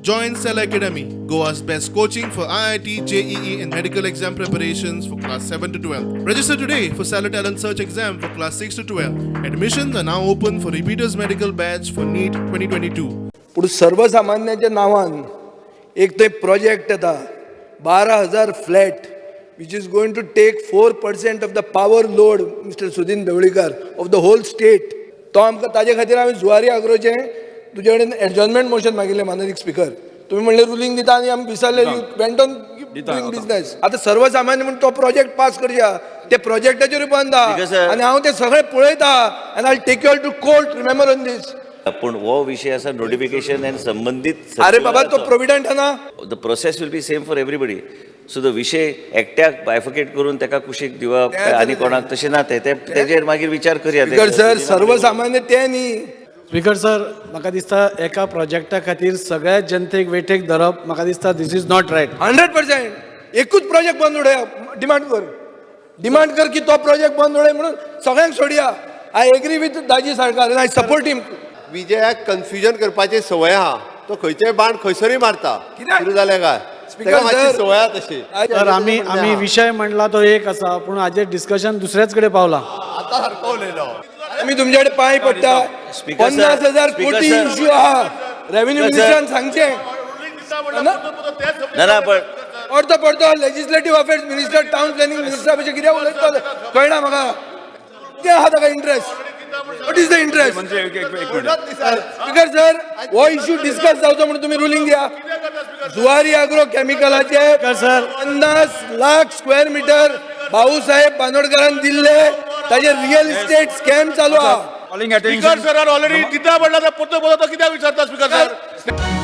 Join Cell Academy, Goa's best coaching for IIT, JEE, and medical exam preparations for class 7 to 12. Register today for Stellar Talent Search exam for class 6 to 12. Admissions are now open for repeaters medical batch for NEET 2022. पूण सर्वसामान्याच्या नांवान एक थंय project येता, 12,000 flat, which is going to take 4% of the power load, Mister Sudin Dhavalikar, of the whole state. तो आमकां ताजे खातीर आमी जुवारी आग्रोचें तुजे कडेन एडजॉर्नमेंट मोशन मागिल्लें. माननीय स्पिकर, तुमी म्हणलें रुलींग दिता आनी आमी विसरले. You went on doing business. आतां सर्वसामान्य म्हूण तो प्रोजेक्ट पास करया, ते प्रोजेक्टाचेर बंद Speaker sir. आनी हांव ते सगळें पळयता and I take you to court. Remember on this. पूण हो विशय आसा नोटिफिकेशन आनी संबंदीत. अरे बाबा, तो प्रोविडंट ना. The process will be same for everybody, so the विशय एकट्याक बायफर्केट करून ताका कुशीक दिवप आनी कोणाक तशें ना. ते तेजेर मागीर विचार करया. स्पीकर सर, सर्वसामान्य ते न्ही. स्पीकर सर, म्हाका दिसता एका प्रोजेक्टा खातीर सगळ्या जनतेक वेठेक धरप, म्हाका दिसता this is not right. 100%. एकूच प्रोजेक्ट बंद उडया. डिमांड कर, डिमांड कर की तो प्रोजेक्ट बंद उडय म्हणून सगळ्यांक सोडया. I agree with Daji Salkar and I support him. विजयाक कन्फ्युजन करपाची संवय आहा. तो खंयचेय बाण खंयसरूय मारता. कित्याक? सुरू जालें काय? Speaker ताका मातशी sir. संवय आहा तशी. तर आमी आमी विशय म्हणला तो एक आसा, पूण हाजेर डिस्कशन दुसऱ्याच कडेन पावला. आतां सारको उलयलो. आमी तुमच्या कडेन पांय पडटा. Speaker sir, 50,000 Speaker कोटी sir. Issue आहा. Revenue Speaker sir. मिनिस्टरान सांगचें. ना ना, पण परतो परतो legislative affairs minister, town planning मिनिस्टरा भशेन कितें उलयतलो कळना म्हाका. कितें आहा ताका interest? What is the interest? Speaker sir, हो इश्यू डिस्कस जावचो म्हणून तुमी रुलींग दिया. जुवारी आग्रो केमिकलाचे Speaker sir. 50 lakh square metre Bhausaheb बांदोडकरान दिल्ले, ताजे रियल इस्टेट स्कॅम चालू आहा. स्पीकर सरान ऑलरेडी दिता म्हणला, परतो परतो कित्याक विचारता स्पीकर सर?